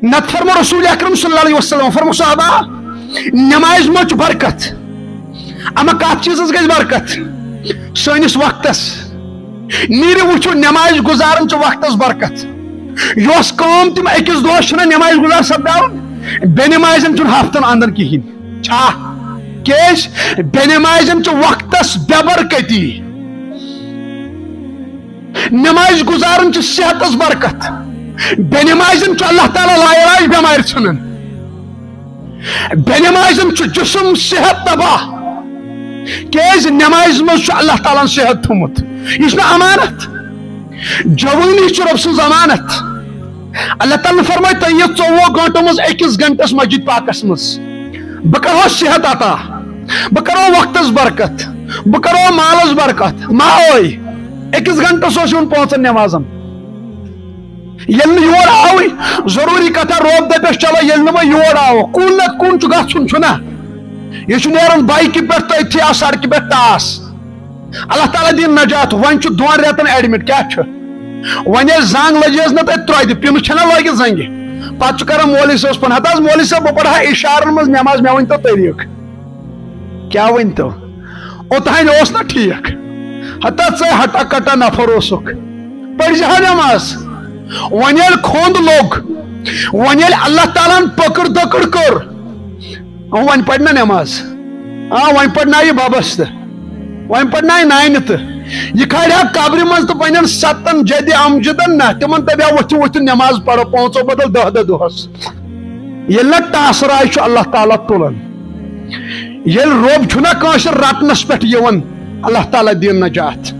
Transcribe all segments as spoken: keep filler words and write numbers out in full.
نتہٕ فرمو رسول اکرم صلی اللہ علیہ وسلم، فرمو صحابہ، نمازِ منٛز چھُ برکت۔ اما کتھ چیٖزس گژھِ برکت؟ سٲنِس وقتس۔ نیٖرِو وٕچھِو، نمازِ گُزارن چھِ وقتس برکت۔ یۄس کٲم تِم أکِس دۄہس چھِنہ نمازِ گُزار سپداوان، بے نمازٮ۪ن چھُنہٕ ہفتن اندان کِہیٖنۍ۔ چھا؟ کیازِ؟ بے نمازٮ۪ن چھِ وقتس بے برکتی۔ نمازِ گُزارن چھِ صحتس برکت۔ بے نمازٮ۪ن چھُ اللہ تعالیٰ لاعلاج بٮ۪مارِ ژھٕنان۔ بے نمازٮ۪ن چھُ جسم صحت تباہ۔ کیازِ؟ نمازِ منٛز چھُ اللہ تعالیٰ ہن صحت تھوٚمُت۔ یہِ چھُنہ امانت؟ جوٲنی چھُ رۄب سٕنٛز امانت۔ اللہ تعالیٰ ہن فرمایہِ، تُہۍ یِیِو ژوٚوُہ گٲنٛٹو منٛز أکِس گھنٹس مسجد پاکس منٛز، بہٕ کرہو صحت عطا، بہٕ کرو وقتس برکت، بہٕ کرو مالس برکت۔ ما ٲے؟ أکِس گھنٹس اوس یِوان پانٛژن نمازن۔ ییٚلہِ نہٕ یور آوٕے، ضروٗری کتھا، رۄب دپٮ۪س، چلو، ییٚلہِ نہٕ وۄنۍ یور آو، کُن نتہٕ کُن چھُ گژھُن، چھُنہ؟ یہِ چھُ نیرُن بایکہِ پٮ۪ٹھ تہٕ أتھی آو سڑکہِ پٮ۪ٹھ ٹاس۔ اللہ تعالیٰ دِیِن نجات۔ وۄنۍ چھُ دۄن رٮ۪تن ایڈمٹ۔ کیٛاہ چھُ؟ وۄنۍ ییٚلہِ زنگ لٔجیس نہ تتہِ ترٛووِ، پِنہٕ چھنہ لٲگِتھ زنگہِ، پتہٕ چھُ کران مولوی صٲبس فون، ہتہٕ حظ مولوی صٲب، بہٕ پرہا اشارن منٛز نماز، مےٚ ؤنۍ تو طریٖقہٕ۔ کیٛاہ ؤنۍ تو؟ اوٚتام اوس نہ ٹھیٖک؟ ہتا ژے ہٹا کٹا نفر اوسُکھ، پٔرۍ زِ ہا نماز۔ وۄنۍ ییٚلہِ کھوٚنٛد لوٚگ، وۄنۍ ییٚلہِ اللہ تعالیٰ ہن پٔکٕر دٔکٕر کٔر، آ، وۄنۍ پرِ نہ نماز؟ آ، وۄنۍ پرِ نہ یہِ ببس تہٕ، وۄنۍ پرِ نہ یہِ نانہِ تہٕ؟ یہِ کھالہِ ہا قبرِ منٛز تہٕ پننٮ۪ن ستن جدِ امجدن نہ، تِمن دپہِ ہا، ؤتھِو، ؤتھِو، نماز پرو پانٛژو بدل دہ دۄہ دۄہس۔ ییٚلہِ نہ ٹاسہٕ راے چھُ اللہ تعالیٰ تُلان، ییٚلہِ رۄب چھُنہ کٲنٛسہِ رٹنس پٮ۪ٹھ یِوان، اللہ تعالیٰ دِیِن نجات۔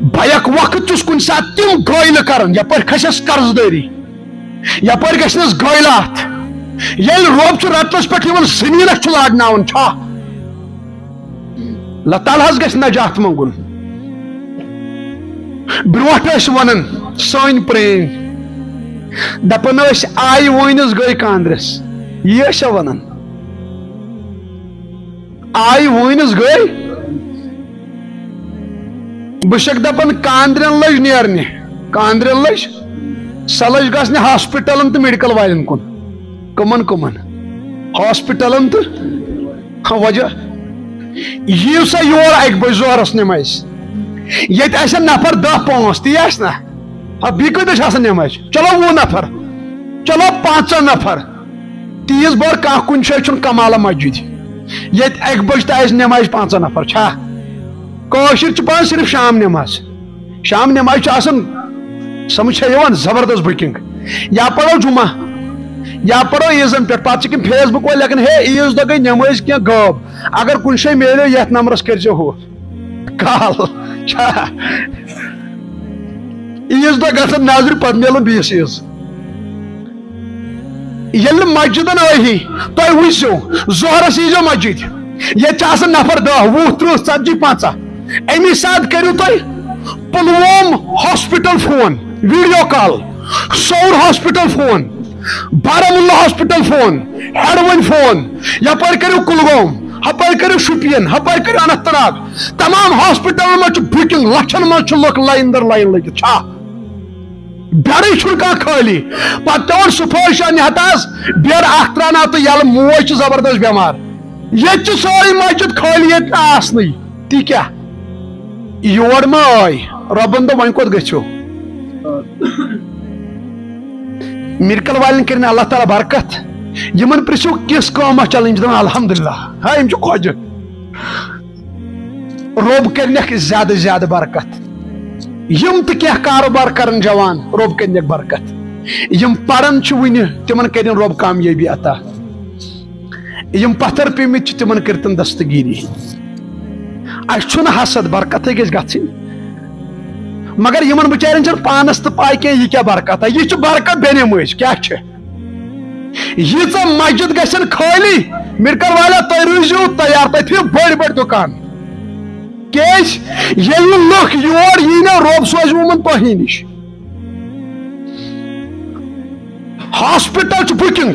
بیک وقت چھُس کُنہِ ساتہٕ تِم گٲلۍ کران، یپٲرۍ کھسٮ۪س قرض دٲری، یپٲرۍ گژھنس گٲلۍ اتھ۔ ییٚلہِ رۄب چھُ رٹنس پٮ۪ٹھ یِوان، زٔمیٖنس چھُ لاڈناوان، چھا؟ اللہ تعالیٰ ہس گژھِ نجات منٛگُن۔ برونٛٹھ ٲسۍ ونان سٲنۍ پرٲنۍ، دپان ٲسۍ، آیہِ وٲنِس گٔے کاندرِس۔ یی ٲسۍ سا ونان، آیہِ وٲنِس گٔے۔ بہٕ چھَکھ دَپان، کاندرٮ۪ن لٔج نیرنہِ، کاندرٮ۪ن لٔج، سۄ لٔج گژھنہِ ہاسپِٹلن تہٕ میڈیکل والٮ۪ن کُن۔ کٕمن کٕمن؟ ہاسپِٹلن تہٕ، ہاں، وجہ، یِیِو سا یور اَکہِ بجہِ ظہرس نٮ۪مازِ۔ ییٚتہِ آسن نفر دَہ پانٛژھ، تی آسہِ نا؟ ہا، بیٚیہِ کۭتیاہ چھِ آسان نٮ۪مازِ؟ چلو، وُہ نفر، چلو، پنٛژاہ نفر۔ تیٖژ بٔڑ کانٛہہ کُنہِ جایہِ چھُنہٕ کمالہ مسجد۔ ییٚتہِ اَکہِ بجہِ تہِ آسہِ نٮ۪مازِ پنٛژاہ نفر، چھا؟ کٲشِر چھِ پران صرف شام نٮ۪ماز۔ شام نٮ۪مازِ چھِ آسان، سمجھ چھا یِوان، زبردست بُکِنگ۔ یا پرو جمعہ، یا پرو عیٖزن پٮ۪ٹھ۔ پتہٕ چھِ تِم فیس بُک وٲلۍ لیکھان، ہے، عیٖز دۄہ گٔے نٮ۪مٲزۍ کینٛہہ غٲب۔ اگر کُنہِ جایہِ میلیو، یتھ نمبرس کٔرۍزیو ہُہ کال۔ چھا؟ عیٖز دۄہ گژھن نظرِ، پتہٕ میلن بیٚیِس عیٖز۔ ییٚلہِ نہٕ مسجدن ٲہی، تُہۍ وٕچھزیو، ظہرس ییٖزیو مسجد، ییٚتہِ چھِ آسان نفر دَہ، وُہ، تٕرٛہ، ژتجی، پنٛژاہ۔ اَمی ساتہٕ کٔرِو تُہۍ Pulwama hospital phone, video call, Soura hospital phone, Baramulla hospital phone, ہٮ۪ڈوٕنۍ فون، یپٲرۍ کٔرِو کُلگوم، ہپٲرۍ کٔرِو شُپین، ہپٲرۍ کٔرِو اننت ناگ۔ تمام ہاسپِٹلن منٛز چھِ بُکِنگ، لچھن منٛز چھِ لُکھ لاین در لاین لٔگِتھ۔ چھا؟ بیڈٕے چھُنہٕ کانٛہہ خٲلی۔ پتہٕ پٮ۪وان صُبحٲے شامہِ ہتہٕ حظ بیڈ اکھ ترٛاوناو تہٕ یَلہٕ، موج چھِ زبردست بٮ۪مار۔ ییٚتہِ چھِ سٲرٕے مسجد خٲلی، ییٚتہِ نہٕ آسنٕے۔ تی کیٛاہ؟ یور ما آے؟ رۄبن دوٚپ، وۄنۍ کوٚت گٔژھِو؟ میڈیکل والٮ۪ن کٔرِن اللہ تعالیٰ برکت۔ یِمن پرٛژھِو، کِژھ کٲم آسہِ چلان، یِم چھِ دَپان، الحمدللہ۔ ہا، یِم چھِ خۄجہِ۔ رۄب کٔرِنَکھ زیادٕ زیادٕ برکت۔ یِم تہِ کینٛہہ کاروبار کرن جوان، رۄب کٔرِنَکھ برکت۔ یِم پران چھِ وُنہِ، تِمن کٔرِن رۄب کامیٲبی عطا۔ یِم پتھر پیٚمٕتۍ چھِ، تِمن کٔرتن دستگیری۔ اَسہِ چھُنہٕ حسد، برکتٕے گژھِ گژھٕنۍ۔ مگر یِمن بِچارٮ۪ن چھَنہٕ پانس تہِ پاے کینٛہہ، یہِ کیٛاہ برکت۔ یہِ چھِ برکت بے نمٲز۔ کیٛاہ چھِ؟ ییٖژاہ مسجد گژھن خٲلی، میڈیکل والا، تُہۍ روٗزِو تیار، تُہۍ تھٲیِو بٔڑۍ بٔڑۍ دُکان۔ کیٛازِ؟ ییٚلہِ نہٕ لُکھ یور یی نہ، رۄب سوزِ یِمن تۄہی نِش۔ ہاسپٹل چھُ بُکِنگ،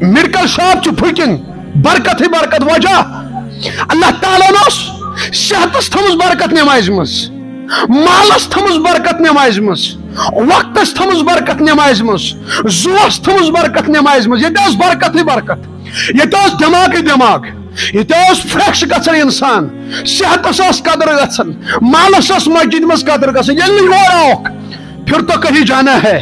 میڈیکل شاپ چھُ بُکِنگ، برکتٕے برکت۔ وجہ، اللہ تعالیٰ ہن اوس صحتس تھٲومٕژ برکت نمازِ منٛز، مالس تھٲومٕژ برکت نمازِ منٛز۔ وقتس تھٲومٕژ برکت نمازِ منٛز، زُوس تھٲومٕژ برکت نمازِ منٛز۔ ییٚتہِ ٲس برکتٕے برکت، ییٚتہِ اوس دٮ۪ماغٕے دٮ۪ماغ، ییٚتہِ اوس fresh گژھان انسان، صحتس ٲس قدر گژھان، مالس ٲس مسجد منٛز قدر گژھان۔ ییٚلہِ نہٕ یور آوکھ، پھر تو کہیں جانا ہے۔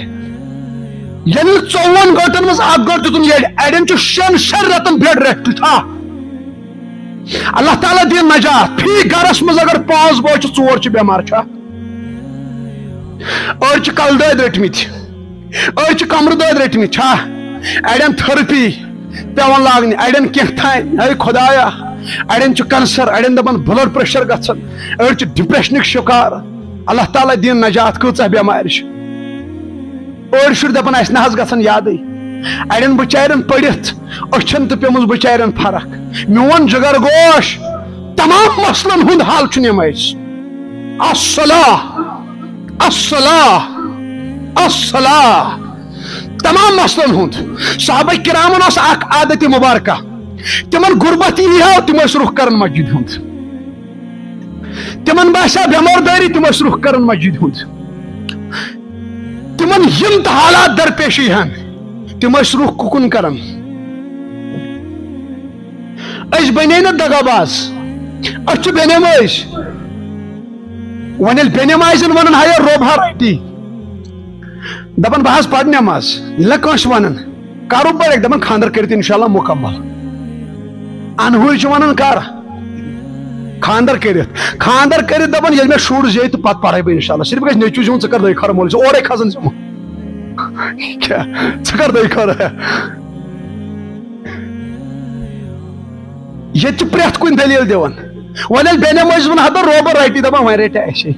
ییٚلہِ نہٕ ژوٚوُہن گٲنٛٹن منٛز اکھ گٲنٛٹہٕ دیُتُن ییٚلہِ، اڑٮ۪ن چھُ شٮ۪ن شٮ۪ن رٮ۪تن bed rest چھا؟ اللہ تعالیٰ دِیِن نجات۔ فی گرس منٛز اگر پانٛژھ بٲژ چھِ، ژور چھِ بٮ۪مار چھا؟ أڑۍ چھِ کلہٕ دٲدۍ رٔٹمٕتۍ، أڑۍ چھِ کمرٕ دٲدۍ رٔٹمٕتۍ چھا؟ اڑٮ۪ن therapy پٮ۪وان لاگنہِ، اڑٮ۪ن کینٛہہ تام، ہے خدایا، اڑٮ۪ن چھُ cancer، اڑٮ۪ن دپان blood pressure گژھان، أڑۍ چھِ depressionٕکۍ شکار۔ اللہ تعالیٰ دِیِن نجات۔ کۭژاہ بٮ۪مارِ چھِ۔ أڑۍ شُرۍ دپان، اسہِ نہ حظ گژھن یادٕے۔ اڑٮ۪ن بچارٮ۪ن پٔرِتھ أچھن تہٕ پیٚمٕژ بچارٮ۪ن فرق۔ میون جگر گوش، تمام مسلن ہُنٛد حل چھُ نمازِ۔ الصلاح، الصلاح، الصلاح۔ تمام مسلن ہُنٛد۔ صحابہ کرامن اوس اکھ عادت مبارکہ، تِمن غربت یی ہا، تِم ٲسۍ رُخ کران مسجد ہُنٛد۔ تِمن باسیٛا بٮ۪مار دٲری، تِم ٲسۍ رُخ کران مسجد ہُنٛد۔ تِمن یِم تہِ حالات درپیش یی ہن، تِم ٲسۍ رُخ کُکُن کران۔ أسۍ بنے نہٕ دغاباز، أسۍ چھِ بے نمٲز۔ وۄنۍ ییٚلہِ بے نمازٮ۪ن ونان ہا یا روبہا رٹی، دپان بہٕ حظ پرٕ نماز، ییٚلہِ نہ کٲنٛسہِ ونان، کرو پرکھ، دپان خانٛدر کٔرِتھ انشاءاللہ مکمل۔ انہُے چھُ ونان کر؟ خانٛدر کٔرِتھ۔ خانٛدر کٔرِتھ دپان، ییٚلہِ مےٚ شُر زیٚیہِ تہٕ پتہٕ پرے بہٕ انشاءاللہ۔ صرف گژھِ نیٚچوٗ زیُن، ژٕ کر دۄیہِ خٲر مولوی، ژٕ اورے کھسان زِمہٕ۔ کیٛاہ؟ ژٕ کر دۄیہِ خٲر؟ ییٚتہِ چھِ پرٛٮ۪تھ کُنہِ دٔلیٖل دِوان۔ وۄنۍ ییٚلہِ بے نمٲزۍ ووٚن، ہتو روبہ رٹی، دپان وۄنۍ رٹہِ اَسے۔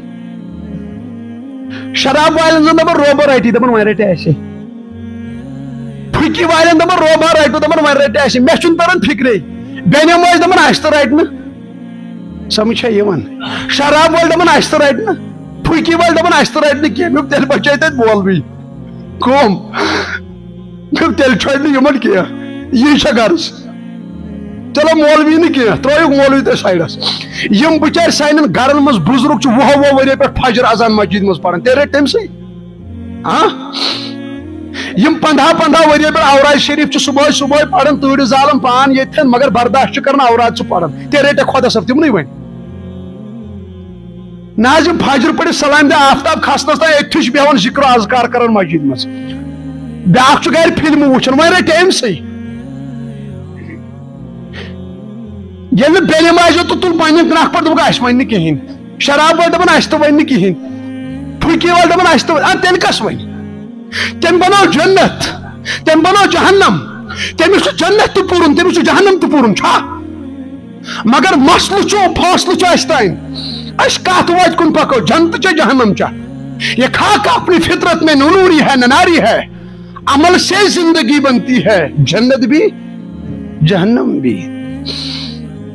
شراب والٮ۪ن زن دپان روبہ رٹی، دپان وۄنۍ رٹہِ اَسے۔ پھُکی والٮ۪ن دپان روبہ رٹہِ، دپان وۄنۍ رٹہِ اَسے۔ مےٚ چھُنہٕ تران فکرے، بے نمٲزۍ دپان اَسہِ تہِ رٹہِ نہٕ۔ سمجھ چھا یِوان؟ شراب وٲلۍ دپان اَسہِ تہِ رٹہِ نہٕ، پھُکی وٲلۍ دپان اَسہِ تہِ رٹہِ نہٕ کینٛہہ۔ مےٚ دوٚپ، تیٚلہِ بچے تتہِ مولوی۔ کم؟ مےٚ دوٚپ، تیٚلہِ چھُ نہٕ یِمن کینٛہہ، یی چھا غرض؟ چلو مولوی نہٕ کینٛہہ، ترٲیِو مولوی تُہۍ سایڈس۔ یِم بچٲرۍ سانٮ۪ن گرن منٛز بُزرگ چھِ وُہو وُہو ؤریو پٮ۪ٹھ فجر اذان مسجد منٛز پران، تیٚلہِ رٔٹۍ تٔمۍ سٕے۔ ہاں؟ یِم پندہا پندہا ؤریو پٮ۪ٹھ اوراد شریف چھِ صبحٲے صبحٲے پران، تۭرِ زالان پان ییٚتھٮ۪ن، مگر برداشت چھِ کران اوراد چھِ پران، تیٚلہِ رٔٹۍ خۄدا صٲب تِمنٕے وۄنۍ۔ نہ حظ، یِم فجر پٔرِتھ سلام دِ آفتاب کھسنس تام أتھی چھِ بیٚہوان ذکر و اذکار کران مسجد منٛز۔ بیٛاکھ چھُ گرِ فلمہٕ وٕچھان، وۄنۍ رٔٹۍ أمۍ سٕے۔ ییٚلہِ نہٕ بے نمازیو تہٕ تُل پننہِ نکھٕ پٮ۪ٹھ، دوٚپُکھ، "اَسہِ وَنہِ نہٕ کِہیٖنۍ۔" شراب وٲلۍ دَپان، "اَسہِ تہِ وَنہِ نہٕ کِہیٖنۍ۔" پھُکی وٲلۍ دَپان، "اَسہِ تہِ وَنہِ۔" اَدٕ تیٚلہِ کَس وَنہِ؟ تٔمۍ بَنٲو جنت، تٔمۍ بَنٲو جہنم۔ تٔمِس چھُ جنت تہِ پُرُن، تٔمِس چھُ جہنم تہِ پُرُن۔ چھا؟ مگر مسلہٕ چھُ، فٲصلہٕ چھُ اَسہِ تام۔ أسۍ کَتھ وَتہِ کُن پَکو، جنت چھا جہنم چھا؟ یہ خاک اپنی فطرت میں نوری ہے، نہ ناری ہے۔ عمل سے زندگی بنتی ہے، جنت بھی، جہنم بھی۔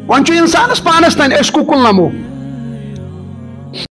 وۄنۍ چھُ انسانس پانس تام، أسۍ کُکُن لمو۔